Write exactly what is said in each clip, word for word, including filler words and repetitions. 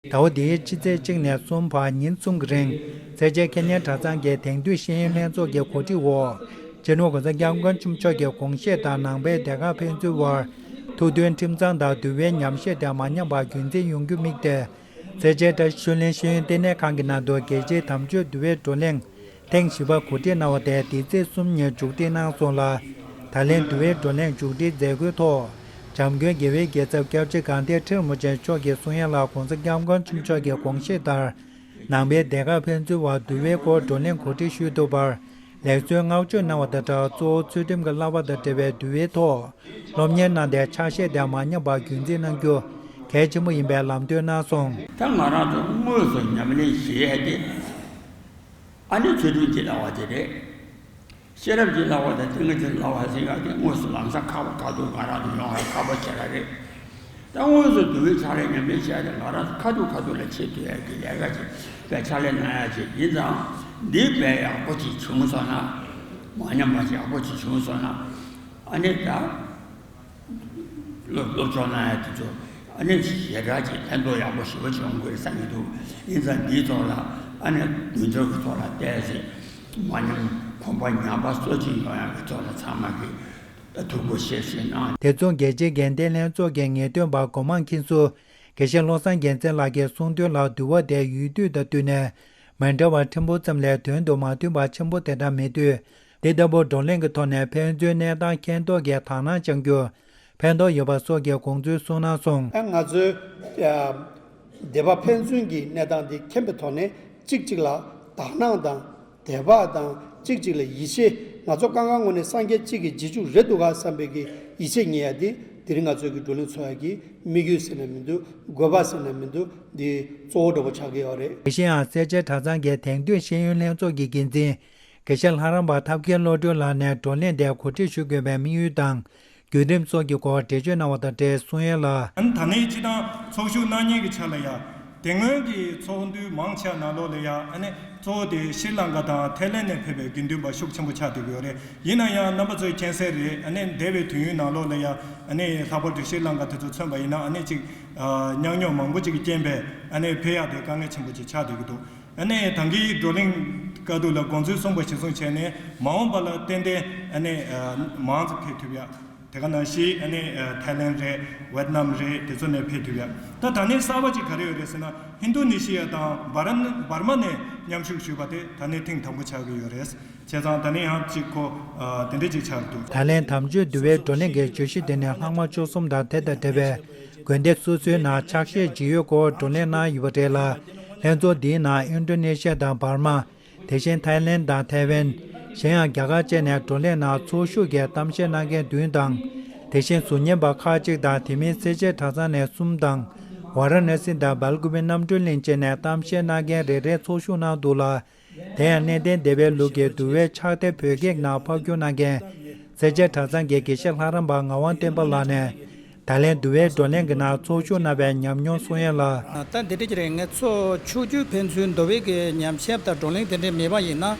ཟླ་བ་འདིའི་ཕྱི་ཚེས་གཅིག་ནས་གསུམ་བར་ཉིན་གསུམ་གྱི་རིང་། ཚེས་བཅད་ཁེ་ཉན་གྲྭ་ཚང་གི་དེང་དུས་ཤེས་ཡོན་ལྷན་ཚོགས་ཀྱི་གོ་སྒྲིག་འོག་སྤྱི་ནོར་༸གོང་ས་༸སྐྱབས་མགོན་ཆེན་པོ་མཆོག་གི་དགོངས་བཞེད་ལྟར། ནང་པའི་སྡེ་ཁག་ཕན་ཚུན་དབར་ཐུགས་མཐུན་ཁྲིམས་གཙང་དང་འདུལ་བའི་ཉམས་བཞེས་དེ་མ་ཉམས་པར་རྒྱུན་འཛིན་ཡོང་རྒྱུ་དམིགས་ཏེ། ཚེས་བཅད་བཀྲ་ཤིས་ཆོས་གླིང་ཤེས་ཡོན་ལྟེ་གནས་ཁང་གི་ནང་དུ་རྒྱལ་སྤྱིའི་དམ་ཆོས་འདུལ་བའི་བགྲོ་གླེང་ཐེངས་བཞི་པ་གོ་སྒྲིག་གནང་བ་དེ་འདི་ཚེས་གསུམ་ཉིན་མཇུག་སྒྲིལ་གནང་སོང་ལ། ད་ལན་འདུལ་བའི་བགྲོ་གླེང་མཇུག་སྒྲིལ་མཛད་སྒོའི་ཐོག་འཇམ་མགོན་དགེ་བའི་རྒྱལ་ཚབ་སྐྱབས་རྗེ་དགའ་ལྡན་ཁྲི་རིན་པོ་ཆེ་མཆོག་གིས་གསུང་ཡ་ལ། ༸གོང་ས་༸སྐྱབས་མགོན་ཆེན་པོ་མཆོག་གི་དགོངས་བཞེད་ལྟར། ནང་པའི་སྡེ་ཁག་ཕན་ཚུན་བར་འདུལ་བའི་སྐོར་བགྲོ་གླེང་གོ་སྒྲིག་ཞུས་ཐུབ་པར་ལེགས་གསོལ་བསྔགས་བརྗོད་གནང་བ་དང་སྦྲགས། གཙོ་བོ་ཚུལ་ཁྲིམས་ཀྱི་བསླབ་པ་དང་འབྲེལ་བའི་འདུལ་བའི་ཐོག་སློབ་གཉེར་གནང་སྟེ་ཕྱག་བཞེས་དེ་མ་ཉམས་པར་རྒྱུན་འཛིན་གནང་རྒྱུ་གལ་ཆེན་པོ་ཡིན་པའི་ལམ་སྟོན་གནང་སོང་། ད་ང་རང་ཚོ་དངོས་སུ་ཉམས་ལེན་བྱེད་ཡས་དེ། ཨ་ནི་ཚུལ་ཁྲིམས་ཀྱི་བསླབ་པ་དེ་རེད། ཤེས་རབ་ཀྱི་བསླབ་པ་དང་ཏིང་ངེ་འཛིན་བསླབ་པ་ཟེར་ཡག་དེ་དངོས་སུ་ལམ་སང་ཁག་པོ་ཁག་སྡུག་ང་རང་ཚོ་མྱོང་ཡག་ཁག་པོ་ཞེ་དྲག་རེད། ད་དངོས་སུ་འདུལ་བའི་ཕྱག་ལེན་ཉམས་ལེན་བྱས་ཏེ་ང་རང་ཚོ་ཁ་ཐུག་ཁ་ཐུག་ལ་བྱེད་ཐུབ་ཡག་གི་ལས་ཀ་ཅིག་དཔེ་ཕྱག་ལེན་གནང་ཡག་ཅིག་ཡིན་ཙང་། འདི་དཔེ་ཡག་པོ་ཅིག་བྱུང་སོང་ན། མ་ཉམས་པ་ཅིག་ཡག་པོ་ཅིག་བྱུང་སོང་ན། ཨ་ནི་ད། སློབ་སློབ་སྦྱོང་གནང་ཡག་དེ་ཚོ་ཨ་ནི་ཞེ་དྲག་ཅིག་ཕན་ཐོགས་ཡག་པོ་ཞེ་པོ་བྱུང་དགོས་བསམ་གྱི་འདུག་ཡིན་ཙང་འདིའི་ཐོག་ལ་ཨ་ནི་མདུན་ལྕོག་གི་ཐོག་ལ་བལྟས་ཚེ་མ་ཉམས་གོམ་པ་ཉམས་པ་གསོ་སྐྱོང་ཡོང་ཡག་གི་ཐོག་ལ་ཚང་མ་གིས་ཐུགས་ཁུར་བཞེས་ཞེས་གནང་། དེ་མཚུངས་རྒྱལ་སྤྱིའི་དགེ་ལྡན་ལྷན་ཚོགས་ཀྱི་ངེས་སྟོན་པ་སྒོ་མང་མཁན་ཟུར་དགེ་བཤེས་བློ་བཟང་རྒྱལ་མཚན་ལགས་ཀྱིས་གསུངས་དོན་ལ། འདུལ་བ་དེ་ཡུལ་དུས་དང་བསྟུན་ནས་མི་འདྲ་བ་ཕྲན་བུ་ཙམ་ལས་དོན་དུ་མ་མཐུན་པ་ཆེན་པོ་དེ་འདྲ་མེད་དུས། འདི་ལྟ་བུ་བགྲོ་གླེང་གི་ཐོག་ནས་ཕན་ཚུན་གནས་སྟངས་མཁྱེན་རྟོགས་ཀྱི་དག་སྣང་བཅང་རྒྱུ་ཕན་ཐོགས་ཡོད་པ་སོགས་ཀྱི་དགོངས་ཚུལ་གསུངས་གནང་སོང་། ཨ། ང་ཚོའི་ཨ་སྡེ་པ་ཕན་ཚུན་གྱི་གནས་སྟངས་འདི་མཁྱེན་པའི་ཐོག་ནས་གཅིག་གཅིག་ལ་དག་སྣང་དང་དད་པ་དང་། གཅིག་གཅིག་ལ་ཡིད་ཆེས། ང་ཚོ་གང་ག་ངོས་ནས་སངས་རྒྱས་གཅིག་གི་རྗེས་འཇུག་རེད་འདུག་ག་བསམ་པའི་གི་ཡིད་ཆེས་རྙེད་ཡ་འདི་དེ་རིང་ང་ཚོའི་གི་བགྲོ་གླེང་ཚོགས་ཡ་གི་དམིགས་ཡུལ་ཟེར་ན་མི་འདུག་དགོས་པ་ཟེར་ན་མི་འདུག་འདི་གཙོ་བོ་འདྲ་པོ་ཆགས་ཀྱི་ཡོད་རེད། དེ་བཞིན་ཡང་སེར་བྱེས་གྲྭ་ཚང་གི་དེང་དུས་ཤེས་ཡོན་ལྷན་ཚོགས་ཀྱི་འགན་འཛིན་དགེ་བཤེས་ལྷ་རམས་པ་ཐབས་མཁས་བློ་གྲོས་ལགས་ནས་བགྲོ་གླེང་དེ་གོ་སྒྲིག་ཞུ་དགོས་པའི་དམིགས་ཡུལ་དང་བརྒྱུད་རིམ་སོགས་ཀྱི་སྐོར་འགྲེལ་བརྗོད་གནང་བ་དང་འབྲེལ་གསུང་ཡ་ལ། ཨ་ནི་ད་ནི་སྤྱི་བཏང་ཚོགས་ཞུགས་གནང་མཁན་གྱི་ཆ་ལ་ཡ། དེ་སྔོན་གྱི་ཚོགས་འདུ་མང་ཆེ་ནང་ལོགས་ལ་ཡ། ཨ་ནི་གཙོ་བོ་དེ་ཤྲི་ལང་ཀ་དང་ཐའི་ལེན་ནས་ཕེབས་པའི་དགེ་འདུན་པ་ཤུགས་ཆེན་པོ་ཆགས་བསྡད་ཀྱི་ཡོད་རེད། ཡིན་ན་ཡང་རྣམ་པ་ཚོས་མཁྱེན་གསལ་རེད། ཨ་ནི་འདས་པའི་དུས་ཡུན་ནང་ལོགས་ལ་ཡ། ཨ་ནི་ལྷག་པར་དུ་ཤྲི་ལང་ཀ་དེ་ཚོ་མཚོན་པ་ཡིན་ན། ཨ་ནི་ཅིག་ཨ་ཉམས་མྱོང་མང་པོ་ཅིག་རྐྱེན་པས་ཨ་ནི་ཕེབས་ཡག་དེ་དཀའ་ངལ་ཆེན་པོ་ཅིག་ཆགས་བསྡད་ཀྱི་འདུག་ཨ་ནི་ད་གིན་བགྲོ་གླེང་བཀའ་བསྡུར་ལ་དགོངས་ཚུལ་གསུངས་པ་གཞིར་བཟུང་བྱས་ནས། མ་འོངས་པ་ལ་ཏན་ཏན་ཨ་ནི་ཨ་མང་ཙམ་ཕེབས་ཐུབ་ཡ། དེ་ག་ནང་བཞིན་ཨ་ནི་ཨ་ཐའི་ལེན་རེད། ཝེད་ནམ་རེད། དེ་ཚོ་ནས་ཕེབས་ཐུབ་ཡ། ད་ད་ནི་གསར་པ་ཅིག་ག་རེ་ཡོད་རེད་ཟེར་ན། ཧིན་རྡུ་ནི་ཤི་ཡ་དང་འབར་འབར་མ་ནས་མཉམ་ཞུགས་ཞུས་པ་དེ་ད་ནི་ཐེངས་དང་པོ་ཆགས་ཀྱི་ཡོད་རེད། བྱས་ཙང་ད་ནི་ཡང་གཅིག་ཁོ་ཨ་དེ་འདྲ་ཅིག་ཆགས་འདུག་ད་ལན་དམ་ཆོས་འདུལ་བའི་བགྲོ་གླེང་གི་བརྗོད་གཞི་དེ་ནི་ལྷག་མ་བཅུ་གསུམ་དང་དེ་དང་འབྲེལ་བའི་དགོན་སྡེ་སོ་སོའི་ནང་ཕྱག་བཞེས་ཇི་ཡོད་སྐོར་བགྲོ་གླེང་གནང་ཡོད་པ་རེད་ལ། ལྷན་ཚོགས་འདིའི་ནང་ཨིན་ཌོ་ནེ་ཤི་ཡ་དང་འབར་མ། དེ་བཞིན་ཐའི་ལེན་དང་ཐའེ་ཝན། གཞན་ཡང་རྒྱ་གར་བཅས་ནས་བགྲོ་གླེང་ནང་ཚོགས་ཞུགས་ཀྱིས་གཏམ་བཤད་གནང་མཁན་བདུན་དང་། དེ་བཞིན་ཟུར་ཉན་པ་ཁག་ཅིག་དང་། དེ་མིན་སེར་བྱེས་གྲྭ་ཚང་ནས་གསུམ་དང་། ཝཱ་ར་ཎ་སི་དང་སྦེལ་ཀུ་པེ་རྣམ་གྲོལ་གླིང་བཅས་ནས་གཏམ་བཤད་གནང་མཁན་རེ་རེ་ཚོགས་ཞུགས་གནང་འདུག་ལ། དེ་ཡང་གནས་བརྟན་སྡེ་པའི་ལུགས་ཀྱི་འདུལ་བའི་ཕྱག་དེབ་བོད་སྐད་ནང་ཕབ་བསྒྱུར་གནང་མཁན་སེར་བྱེས་གྲྭ་ཚང་གི་དགེ་བཤེས་ལྷ་རམས་པ་ངག་དབང་བསྟན་པ་ལགས་ནས། ད་ལན་འདུལ་བའི་བགྲོ་གླེང་གི་ནང་ཚོགས་ཞུགས་གནང་བའི་ཉམས་མྱོང་གསུང་ཡ་ལ། ད་འདི་འདྲ་ཅིག་རེད། ང་ཚོ་ཕྱོགས་བསྐྱོད་ཕན་ཚུན་འདུལ་བའི་གི་ཉམས་ཞིབ་དང་བགྲོ་གླེང་དེ་འདྲ་མེད་པ་ཡིན་ན།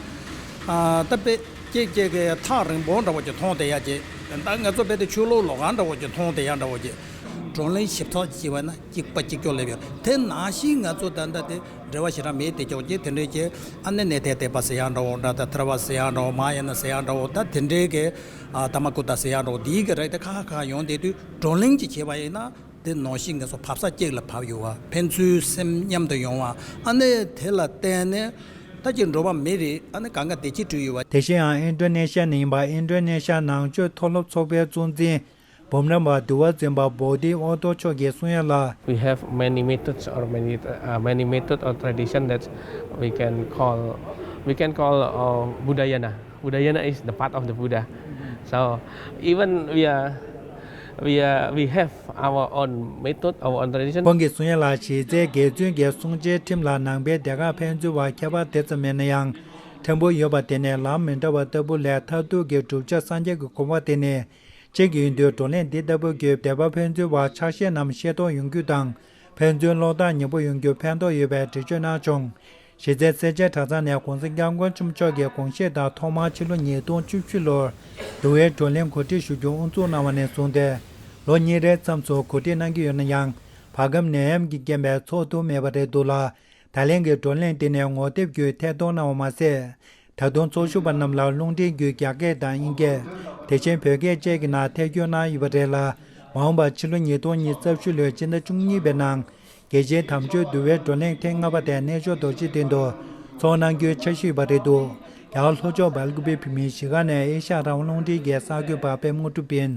ཨ་ད་དཔེ་ཀྱེ་ཀྱེ་གི་ཐག་རིང་པོ་འདྲ་བོ་ཅིག་མཐོང་བསྡད་ཡ་ཅིག་ད་ང་ཚོ་དཔེ་དེ་ཆོས་ལུགས་ལོགས་ཀ་འདྲ་བོ་ཅིག་མཐོང་བསྡད་ཡ་འདྲ་བོ་ཅིག་བགྲོ་གླེང་ཞིབ་ཚགས་ཅིག་བྱས་པ་ན་གཅིག་པ་གཅིག་གྱུར་སླེབས་ཡོད། དེ་ནང་བཞིན་ང་ཚོ་ད་ལྟ་དེ་འབྲེལ་བ་ཞེ་དྲག་མེད་དེ་ཅོག་ཅིག་དེ་འདྲའི་ཅིག་ཨ་ནེ་ནེ་ཐེ་ཐེ་པ་ཟེར་ཡ་འདྲ་བོ་འདྲ། ད་ཐར་པ་ཟེར་ཡ་འདྲ་བོ། མ་ཡ་ན་ཟེར་ཡ་འདྲ་བོ། ད་དེ་འདྲའི་གི་ཨ་ཏ་མ་ཀུ་ཏ་ཟེར་ཡ་འདྲ་བོ། འདིའི་གི་རིགས་དེ་ཁ་ཁ་ཡོང་བསྡད་དུས་བགྲོ་གླེང་ཅིག་བྱས་པ་ཡིན་ན། དེ་ནང་བཞིན་ང་ཚོ་བབས་ས་གཅིག་ལ་བབས་ཡོད་པ། ཕན་ཚུན་སེམས་མཉམ་དུ་ཡོང་བ། ཨ་ནི་དེ་ལ་བརྟེན་ནས་ད་ཅིག་འགྲོ་བ་མི་རེད། ཨ་ནི་གང་ག་བདེ་སྐྱིད་བསྐྲུན་ཡོད་པ། དེ་བཞིན་ཡང་ཨིན་ཌོ་ནེ་ཤི་ཡ་ནས་ཡིན་པ་ཨིན་ཌོ་ནེ་ཤི་ཡ་ནང་ཆོས་མཐོ་སློབ་ཚོགས་པའི་གཙོ་འཛིན་འབུམ་རམས་པ་འདུལ་བ་འཛིན་པ་བོ་དྷི་ཨོ་ཏོ་མཆོག་གིས་གསུང་ཡ་ལ། We have many methods or many, uh, many method or tradition that we can call, we can call, uh, Budayana. Udayana is the path of the Buddha. So even we are, we are, we have our own method, our own tradition. ཁོང་གིས་གསུང་ཡ་ལ། གཞི་རྩའི་དགེ་བཙུན་གྱི་གསུང་ཆོས་ཁྲིམས་ལ་ནང་པའི་སྡེ་ཁག་ཕན་ཚུན་བར་ཁྱད་པར་དེ་ཙམ་མེད་ན་ཡང་། ཕྲན་བུ་ཡོད་པ་དེ་ནི་ལམ་མི་འདྲ་བ་ལྟ་བུ་ལས། མཐར་ཐུག་གི་བསྒྲུབ་བྱ་སངས་རྒྱས་ཀྱི་གོ་འཕང་དེ་ནི་གཅིག་ཡིན་དུས། བགྲོ་གླེང་འདི་ལྟ་བུ་བརྒྱུད་སྡེ་པ་ཕན་ཚུན་བར་ཕྱག་བཞེས་རྣམས་ཤེས་རྟོགས་ཡོང་རྒྱུ་དང་། ཕན་ཚུན་བློ་ཐག་ཉེ་པོ་ཡོང་རྒྱུར་ཕན་ཐོགས་ཡོད་པའི་འགྲེལ་བརྗོད་གནང་བྱུང་། གཞི་རྩའི་སེར་བྱེས་གྲྭ་ཚང་ནས་༸གོང་ས་༸སྐྱབས་མགོན་ཆེན་པོ་མཆོག་གི་དགོངས་བཞེད་ལྟར་ཐོག་མར་ཕྱི་ལོ་ཉིས་སྟོང་བཅུ་བཞི་ལོར་འདུལ་བའི་བགྲོ་གླེང་གོ་སྒྲིག་ཞུ་རྒྱུ་དབུ་འཛུགས་གནང་བ་ནས་བཟུང་སྟེ། ལོ་གཉིས་རེའི་མཚམས་སུ་གོ་སྒྲིག་གནང་གི་ཡོད་ན་ཡང་། བར་ཁམས་ནད་ཡམས་ཀྱི་རྐྱེན་པས་འཚོགས་ཐུབ་མེད་པ་རེད་འདུག་ལ། ད་ལན་གྱི་བགྲོ་གླེང་དེ་ནས་ངོ་དེབ་བརྒྱུད་ཐད་གཏོང་གནང་བ་མ་ཟད། ད་དུང་ཚོགས་ཞུགས་པ་རྣམས་ལ་རླུང་འཕྲིན་བརྒྱུད་རྒྱ་སྐད་དང་དབྱིན་སྐད། དེ་བཞིན་བོད་སྐད་བཅས་ཀྱི་ནང་ཐད་སྐྱོར་གནང་ཡོད་པ་རེད་ལ། མ་འོངས་པར་ཕྱི་ལོ་ཉིས་སྟོང་ཉི་ཤུ་རྩ་བཞི་ལོའི་སྤྱི་ཟླ་བཅུ་གཉིས་པའི་ནང་། རྒྱལ་སྤྱིའི་དམ་ཆོས་འདུལ་བའི་བགྲོ་གླེང་ཐེངས་ལྔ་པ་དེ་གནས་མཆོག་རྡོ་རྗེ་གདན་དུ་ཚོགས་གནང་རྒྱུའི་འཆར་གཞི་ཡོད་པ་རེད་འདུག་རྒྱ་གར་ལྷོ་ཕྱོགས་སྦེལ་ཀུ་པེ་བོད་མིའི་གཞིས་ཁང་ནས་ཨེ་ཤ་ཡ་རང་དབང་རླུང་འཕྲིན་གྱི་གསར་འགོད་པ་པད་མ་དངོས་གྲུབ་ཡིན།